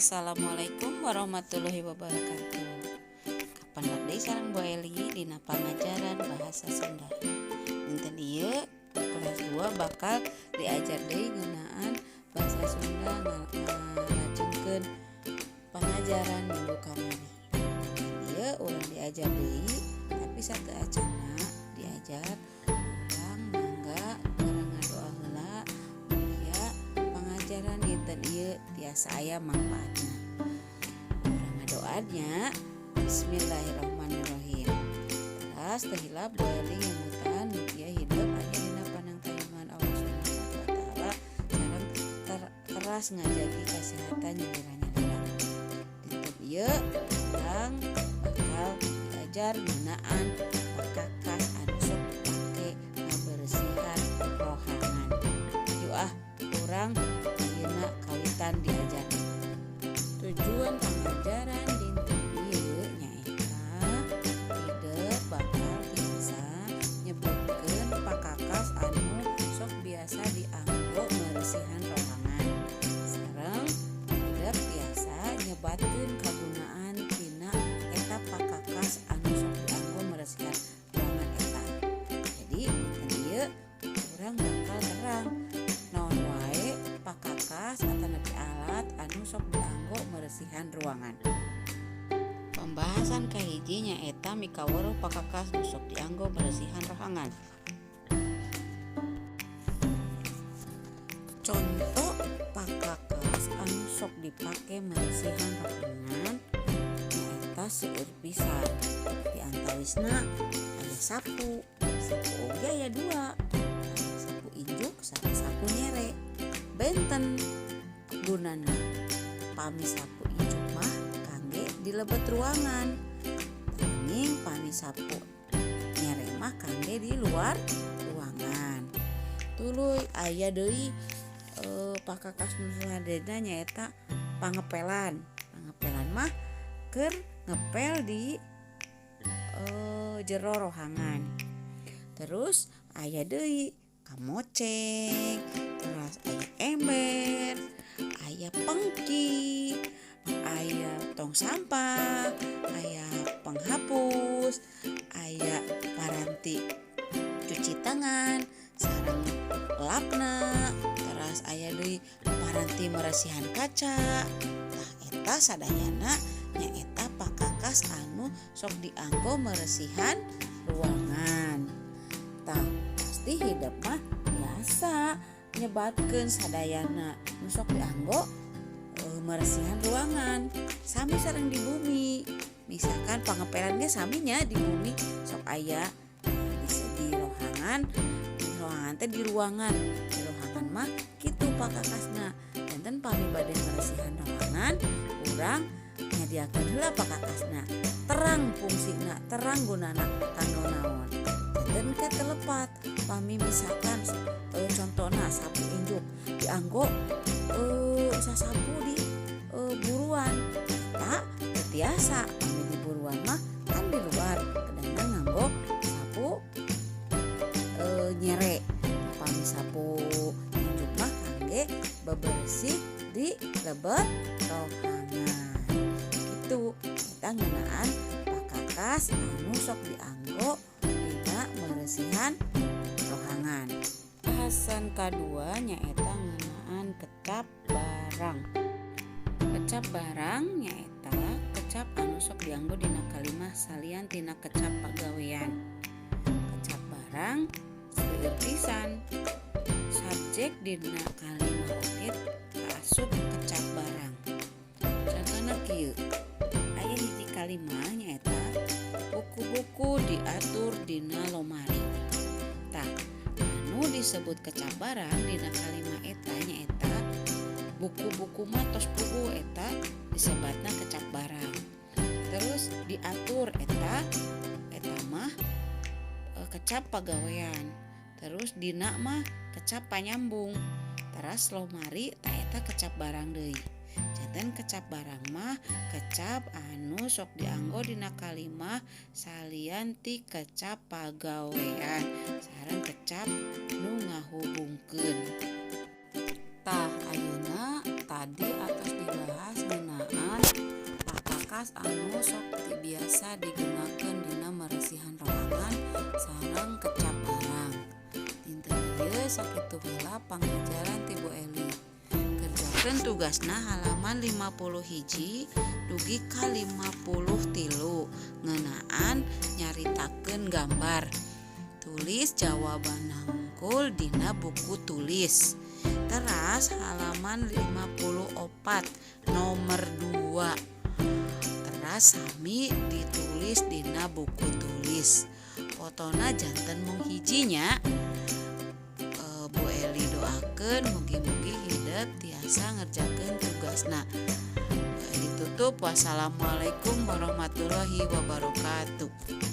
Assalamualaikum warahmatullahi wabarakatuh. Kapan deui sareng Bu Eli dina pangajaran bahasa Sunda. Dinten ieu kelas 2 bakal diajar deui ngeunaan bahasa Sunda ngalajengkeun pangajaran minggu kamari. Ieu urang diajar deui, tapi sateuacanna diajar urang mangga urang ngadoa heula mugia pangajaran dinten ieu tiasa aya mangpaatna. Urang ngadoa nya. Bismillahirrahmanirrahim. Teras teu hilap Bu Eli ngemutan mugia hidup aya dina panangtayungan Allah Subhanahu wa taala sareng teras ngajagi kasehatan nyalira-nyalira. Dinten ieu urang bakal diajar ngeunaan pakakas anu sok dipake ngaberesihan rohangan. Yuk ah, urang ayeuna kawitan diajar. Tujuan pangajaran dinten ieu nyaeta hidep bakal tiasa nyebutkeun pakakas anu sok biasa dianggo meresihan rohangan. Sareng hidep tiasa nyebatkeun kagunaan tina eta pakakas anu sok dianggo meresihan ruangan eta. Jadi dinten ieu urang bakal terang naon wae pakakas atanapi alat anu sok dianggo meresihan ruangan. Pembahasan kahiji nyaeta mikaweruh pakakas nu sok dianggo meresihan rohangan. Contoh pakakas anu sok dipake meresihan rohangan nyaeta seueur pisan. Di antawisna aya sapu, sapu oge aya dua, aya sapu injuk sareng sapu nyere. Benten gunana pami sapu injuk mah kangge di lebet ruangan, nanging pami sapu nyere mah kangge di luar ruangan. Tuluy aya deui pakakas nu saladena nyaeta pangepelan. Pangepelan mah keur ngepel di jero rohangan. Terus aya deui kamoceng, terus aya ember, aya pengki, aya tong sampah, aya penghapus, aya paranti cuci tangan sareng lapna, teras aya deui paranti meresihan kaca. Tah eta sadayana nyaeta pakakas anu sok dianggo meresihan ruangan. Tah pasti hidep mah biasa nyebatkeun sadayana nu sok dianggo meresihan ruangan. Sami sareng di bumi, misalkan pangepelan ge saminya di bumi sok aya di rohangan, di rohangan teh di ruangan, di rohangan mah kitu pakakasna. Janten pami bade meresihan rohangan urang nyadiakeun heula pakakasna, terang fungsina, terang gunana kanggo naon. Janten ke telepat pami misalkan contona sapu injuk dianggo sasapu di buruan, tak biasa pami di buruan mah kan di luar kadang nganggo sapu nyere. Pami sapu injuk mah kangge bebersih di lebet rohangan. Kitu eta ngeunaan pakakas anu sok dianggo dina meresihan rohangan. Bahasan kadua nyaeta ngeunaan kecap barang. Kecap barang nyaeta kecap anu sok dianggo dina kalimah salian tina kecap pagawean. Kecap barang seueur pisan. Subjek dina kalimah oge kaasup kecap barang. Contohna kieu, aya hiji kalimah nyaeta buku-buku diatur dina lomari. Tah, anu disebut kecap barang dina kalimah eta nyaeta buku-buku mah tos puguh eta disebatna kecap barang. Terus diatur eta eta mah kecap pagawean. Terus dina mah kecap panyambung. Teras lomari ta eta kecap barang deui. Janten kecap barang mah kecap anu sok dianggo dina kalimah salian ti kecap pagawean sareng kecap nu ngahubungkeun. Tah ayeuna tadi atos dibahas ngeunaan Pakakas anu sok biasa digunakeun dina meresihan roangan sareng kecap arang. Dinten ieu sakitu heula pangajaran ti Bu Eli. Kerjakeun tugasna halaman 51 dugi ka 53 ngeunaan nyaritakeun gambar. Tulis jawaban hungkul dina buku tulis. Teras halaman 54 nomor 2. Teras sami ditulis dina buku tulis. Fotona janten mung hiji nya. Bu Eli doakeun mugi-mugi hidep tiasa ngerjakeun tugasna. Bu Eli tutup, wassalamualaikum warahmatullahi wabarakatuh.